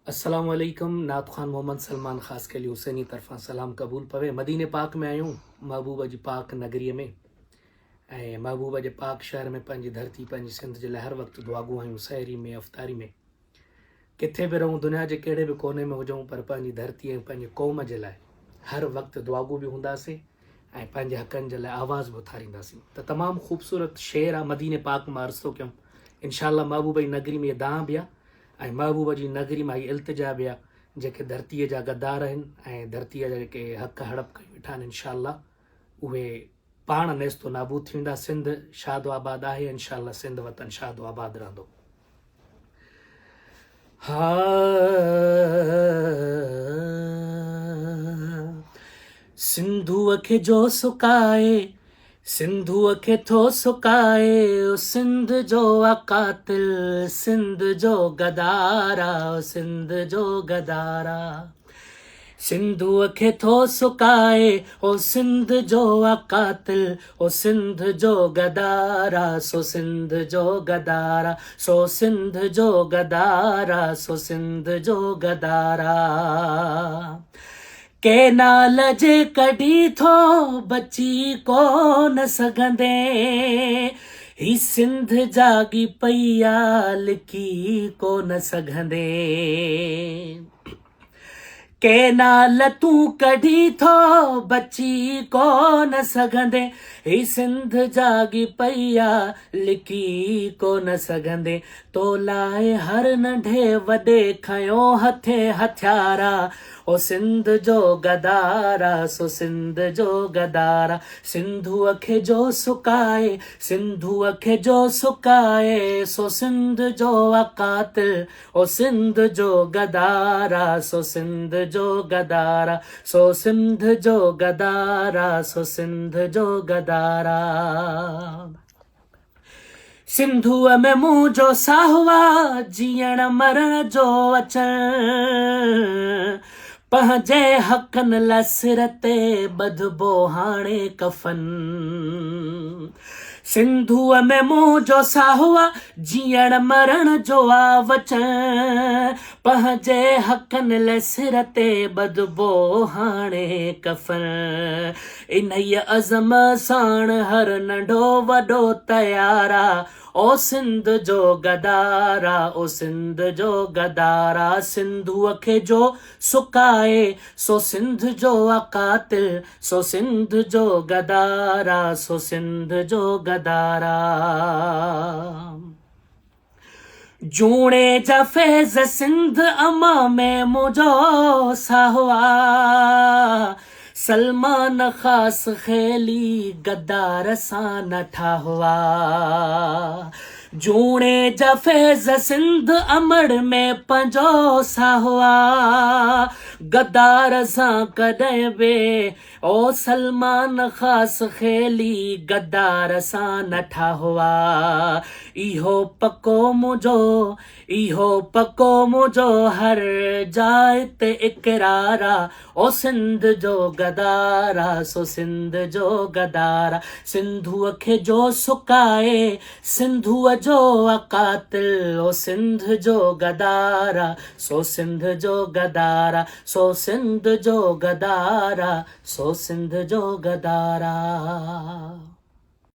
السلام عليڪم نعت خوان محمد سلمان خاصخيلي حسيني طرفان سلام قبول پوي مديني پاڪ ۾ آهيون محبوب جي پاڪ نگري ۾ ۽ محبوب جي پاڪ شهر ۾ پنهنجي ڌرتي پنهنجي سنڌ جي لاء هر وقت دعاگو آهيون سحري ۾ افطاري ۾ ڪٿي به رهون دنيا جي ڪهڙي به ڪوني ۾ هجون پر پنهنجي ڌرتي ۽ پنهنجي قوم جي لاء هر وقت دعاگو به هونداسين ۽ پنهنجي حقن جي لاء آواز به اٿارينداسين ته تمام خوبصورت شعر آ مديني پاڪ مان عرض ٿو ڪيم انشاء الله محبوب جي نگري ۾ دانهن به آ ۽ محبوب جي نگري مان هي التجا به آ جيڪي ڌرتي جا غدار آهن ۽ ڌرتي جا جيڪي حق هڙپ ڪيون ويٺا آهن انشاء الله اهي پاڻ نيست و نابود ٿي ويندا سنڌ شاد و آباد آهي انشاء الله سنڌ وطن شاد و آباد رهندو. ها سنڌوء کي جو سڪائي سنڌوء کي ٿو سڪائي او سنڌ جو آ قاتل سنڌ جو غدار آ او سنڌ جو غدار آ. سنڌوء کي ٿو سڪائي او سنڌ جو آ قاتل او سنڌ جو غدار آ سو سنڌ جو غدار آ سو سنڌ جو غدار آ سو سنڌ جو غدار آ ڪينال جي ڪڍي ٿو بچي ڪون سگهندين هي سنڌ جاڳي پئي آ لڪي ڪون سگهندين. ڪينال تون ڪڍي ٿو بچي ڪو نه سگهندين هي سنڌ جاڳي پئي آ لڪي ڪو نه سگهندين تو لاء هر ننڍي وڏي کنيو هٿي هٿيار آ او سنڌ جو غدار آ سو سنڌ جو غدار آ سنڌوء کي جو سڪائي سنڌوء کي جو سڪائي سو سنڌ جو آ قاتل او سنڌ جو غدار آ سو سنڌ جو غدار آ سو سنڌ جو غدار آ سو سنڌ جو غدار آ سنڌوء ۾ منهنجو ساهه آ جيئڻ مرڻ جو اچڻ پنهنجي حقن لاء سر تي ٻڌبو هاڻي ڪفن. سنڌوء ۾ منهنجو ساهه آ، جيئڻ مرڻ جو آ وچن. پنهنجي حقن لاء سر تي ٻڌبو هاڻي ڪفن. انهيء عزم ساڻ هر ننڍو وڏو تيار آ. او سنڌ جو غدار آ، او سنڌ جو غدار آ، سنڌوء کي جو سڪائي، سو سنڌ جو آ قاتل، سو سنڌ جو غدار آ، سو سنڌ جو غدار آ. جوڻي جا فيض سنڌ اما ۾ منهنجو ساهه آ. سلمان خاص خيلي غدار سان نه ٺاهه آ. جوڻي جا فيض سنڌ امڙ ۾ پنهنجو ساهه آ. غدار سان ڪڏهن به او سلمان خاص خيلي غدار سان نه ٺاهه آ. اهو پڪو منهنجو اهو پڪو منهنجو هر جاء تي اقرار آ او سنڌ جو غدار آ سو سنڌ جو غدار آ سنڌوء کي جو سڪائي سنڌوء جو آ قاتل او سنڌ جو غدار آ سو سنڌ جو غدار آ سو سنڌ جو غدار آ سو سنڌ جو غدار آ.